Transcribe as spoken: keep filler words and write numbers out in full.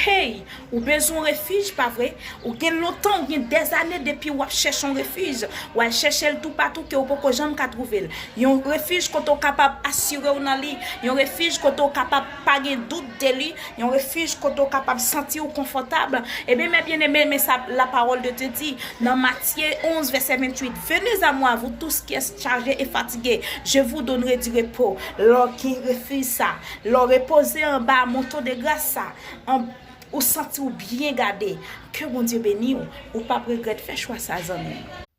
Hey, ou bezwen yon refij, pa vre? Ou gen lontan, ou gen dèzane depi w ap chèche yon refij. W al chèche l toupatou ke ou poko janm ka twouve l. Yon refij kote w kapab asire w nan li. Yon refij kote w kapab pa gen dout de li. Yon refij kote w kapab santi w konfòtab. Ebyen, mes bien-aimés, men sa la parole de Dieu dit dans Matthieu onze, verset vingt-huit. Venez à moi, vous tous qui êtes chargés et fatigués, je vous donnerai du repos. Lè w gen refij sa, lè w repoze anba manto de gras sa, an, ou santi w byen gade. Ke Bondye beni w. Ou p ap regrèt fè chwa sa, zanmi m.